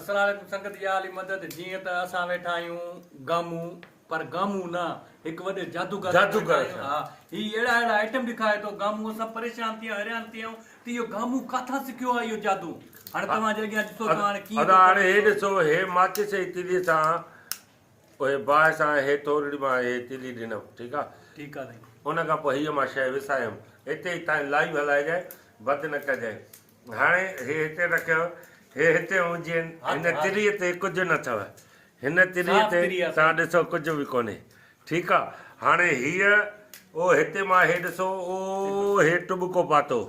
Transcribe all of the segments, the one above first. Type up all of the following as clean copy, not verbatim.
السلام عليڪم سنگت يا علي مدد جيئن ته اسان ويٺا آهيون گامون پر گامون نه هڪ وڏي جادوگر جادوگر ها هي اهڙا اهڙا آئٽم ڏيکاري ٿو گامون اسان پريشان ٿي حيران ٿي آهيون ته اهو گامون ڪاٿان سکيو آهي اهو جادو هاڻي توهان جي اڳيان ڏسو ته هاڻي ڪيئن ادا هاڻي هي ڏسو هي ماچيس جي تيلي سان اهي باهه سان هي ٿورڙي مان هي تيلي ڏنم ٺيڪ آ ٺيڪ آ سائين ان کان پوء هيء مان شيء وسايم هتي ئي تائين لائيو هلائجانء بد نه ڪجانء هاڻي هي هتي رکيو، هي هتي هجين، هن تريء تي ڪجهه نه اٿو. هن تريء تي توهان ڏسو ڪجهه به ڪونهي. ٺيڪ آ. هاڻي هيء او هتي مان هي ڏسو او هي ٽٻڪو پاتو.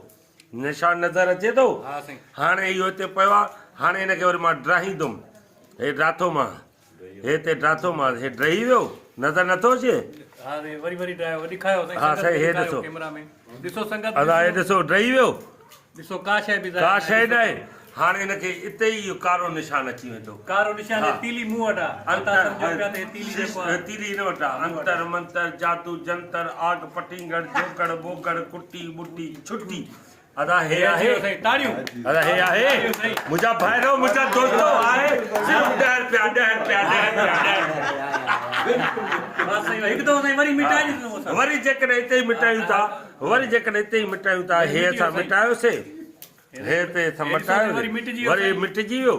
نشان نظر اچي ٿو؟ هاڻي اهو هتي پيو آ. هاڻي هن کي وري مان ڊاهيندم. هي ڊاٿو مان. هي تي ڊاٿو مان هي ڊهي ويو نظر نٿو اچي. ها سائين وري وري ڊاهيو ڏيکايو سائين ها سائين هي ڏسو ڪيمرا ۾ ڏسو سنگت ادا هي ڏسو ڊهي ويو ڏسو ڪا شيء به ڪا شيء نه آهي هاڻي هن کي اتي ئي اهو ڪارو نشان اچي ويندو ڪارو نشان هي تيلي مون وٽ آ انتر سمجهو پيا ته هي تيلي جيڪو آ تيلي هن وٽ آ انتر منتر جادو جنتر آگ پٽينگڙ جوگڙ بوگڙ ڪٽي ٻٽي ڇٽي ادا هي آهي ادا هي آهي منهنجا ڀائرو منهنجا دوستو آهي صرف 10 روپيا 10 روپيا 10 روپيا 10 وري جيڪڏهن اتي ئي مٽايون ٿا وري جيڪڏهن اتي ئي مٽايون ٿا هي اسان مٽايوسي هي تي اسان مٽايو وري مٽجي ويو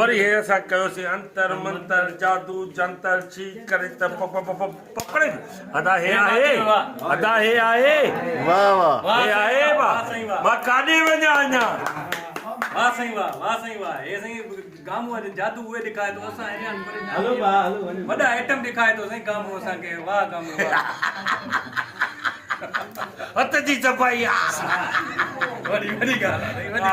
وري هي اسان ڪيوسي انتر منتر جادو جنتر ڇي ڪري ته پ پ پ پڪڙي ادا هي آهي ادا هي آهي واه واه هي آهي وا مان ڪاڏي وڃان اڃا. واه سائين واه واه سائين واه هي سائين گامو اڄ جادو اهي ڏکائي ٿو اسان حيران پريشان هلو ڀاء هلو وڃو وڏا آئٽم ڏکائي ٿو سائين گامو اسان کي واه گامو واه. هٿ جي صفائي آ. وڏي وڏي ڳالهه آ سائين وڏي.